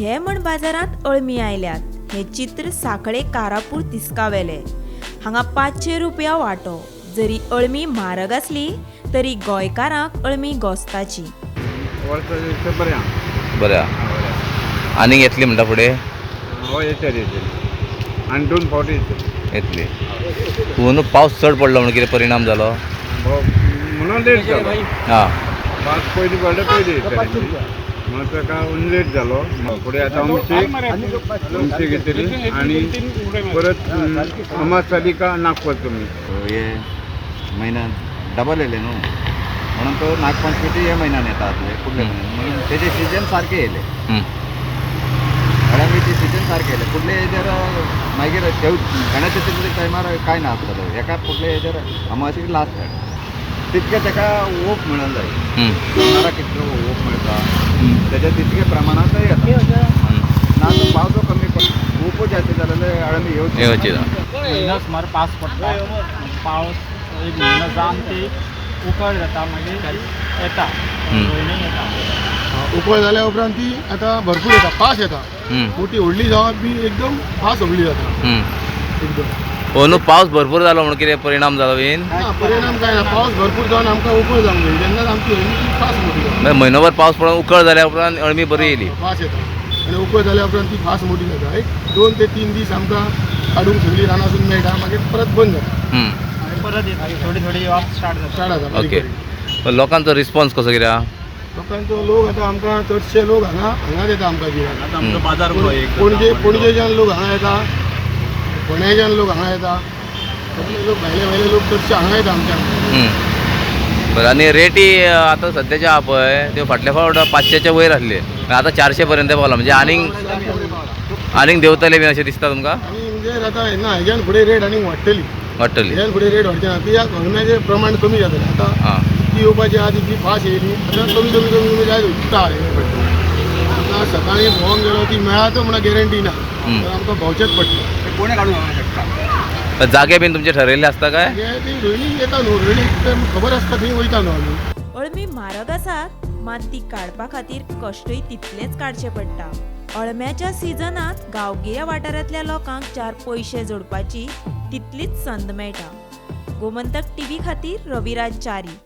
घे म्हण बाजारांत अळमी आयल्यात. हें चित्र सांखळे कारापूर तिस्कावेलें. हांगा 500 रुपया वांटो. जरी अळमी म्हारग आसली तरी गोंयकारांक अळमी गोस्ताची. वर्सा बरें आहा. बरें आहा. आनीक येतली म्हणटा फुडें? हय, येतली येतली, आनी 2 फावटी येतली. येतली. पूण पावस चड पडलो म्हणून कितें परिणाम जालो? म्हणून लेट जालो. हां. पावस पयलीं पडलो, पयलीं येतली म्हणून ताका लेट जालो. फुडें आतां अमशेक अमशेक येतली आनी परत अमास जाली का नागपंचमी. हे म्हयन्यान डबल येयले न्हू, म्हणून तो नागपंचमीचे हे म्हयन्यान येता जातले फुडले म्हयन्यान, म्हणून तेजे सिजन सारके येयले. अळंबीचे सिजन सारके येयले. फुडले हेजेर मागीर गणेश चतुर्थी टायमार कांय ना आसतलो एका फुडले हेजेर अमावशेक लास्ट तितके ताका ओप मेळूंक जाय. जनावरांक कितलो ओप मेळटा तेजे तितके प्रमाणांत येता ना. तर पावसो कमी पडटा, ओपो जास्त जालेले अळंबी येवची. येवची ना. म्हयनो सुमार पावस पडटा, पावस एक म्हयनो जावन ती उकळ जाता, मागीर येता रोयणी येता. उकळ जाल्या उपरांत ती आतां भरपूर येता, पास येता. मोठी व्हडली जावप बी एकदम फास्ट व्हडली जाता एकदम. अंदू पावस भरपूर जालो म्हणून कितें परिणाम जालो बीन? ना, परिणाम काय ना. पावस भरपूर जावन आमकां उकळ जावंक जाय तेन्नाच आमची अळमी फास्ट मोठी जाता. म्हणजे म्हयनोभर पावस पडून उकळ जाल्या उपरांत अळमी बरी येयली. फास्ट येता आनी उकळ जाल्या उपरांत ती फास्ट मोठी जाता. एक 2 ते 3 दीस आमकां काडूंक सगळीं रानासून मेळटा, मागीर परत बंद जाता. मागीर परत येता, थोडी थोडी येवप स्टार्ट जाता. स्टार्ट जाता बारीक ओके. बारीक. पण लोकांचो रिस्पॉन्स कसो कितें आहा? लोकांचो लोक आतां आमकां चडशे लोक हांगा हांगाच येता आमकां गिरायक. आमचो बाजार. पणजे पणजेच्यान लोक हांगा येता, फोंड्याच्यान लोक हांगा येता, सगळे लोक भायले भायले लोक चडशे हांगा येता आमच्या. बरं, आनी रेटी आतां सद्याच्या आहा पळय त्यो फाटल्या फावट 500च्या वयर आसले, आतां 400 पर्यंत पावला, म्हणजे आनीक आनीक देंवतले बीन अशें दिसता तुमकां? आनी म्हणजे आतां ना, हेज्यान फुडें रेट आनीक वाडटली. वाडटली. हेज्यान फुडें रेट वाडचे ना, कित्याक अळम्याचें प्रमाण कमी जातलें आतां. आं. ती येवपाची आहा तितली फास्ट येयली, आतां कमी कमी कमी कमी जायत वयता. आतां सकाळीं भोंवंक गेलो ती मेळात म्हणून गॅरंटी ना, तर आमकां भोंवचेंच पडटा. कोणें काडूंक शकता. जागे बीन तुमचे ठरयल्ले आसता काय? ती रोयणी येता न्हू, रोयणी खबर आसता थंय वयता न्हू आमी. अळमी म्हारग आसात, मात ती काडपा खातीर कश्टय तितलेच काडचे पडटा. अळम्याच्या सिजनांत गांवगिऱ्या वाठारांतल्या लोकांक 4 पयशे जोडपाची तितलीच संद मेळटा. गोमंतक टीव्ही खातीर रविराज च्यारी.